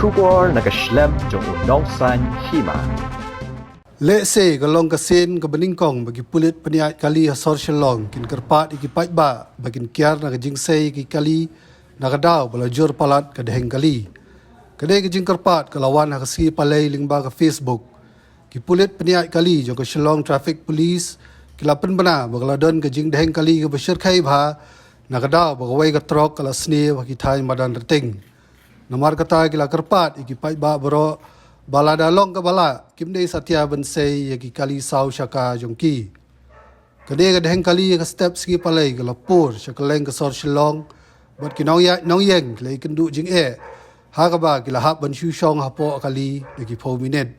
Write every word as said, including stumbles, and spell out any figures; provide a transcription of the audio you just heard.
Khubor na ka shlem jong u nongsan hima. Lehse ka long ka sien kaba nyngkong ba ki pulit pynïaid kali ha sor Shillong kin kyrpad ïa ki paidbah ba kin kiar na ka jingsei ïa ki kali na ka daw ba la jur palat ka dheng kali. Kane ka jingkyrpad ka la wan ha ka sngi Palei lyngba ka Facebook. Ki pulit pynïaid kali jong ka Shillong Traffic Police ki la pynbna ba ka la don ka jingdheng kali kaba shyrkhei bha na ka daw ba kawei ka trok ka la sniew ha ki thaiñ madan Rting. Namar kata ki la kyrpad ïa ki paidbah baroh ba lada long kaba lah kim dei satia ban sei ïa ki kali saw shaka jong ki. Kane ka dheng kali ha ka step sngi Palei ka la pur sha kylleng ka sor Shillong bad ki nongïaid nongïeng ki la ïakynduh jingeh ha kaba ki la hap ban shu shong hapoh kali da ki phew minit.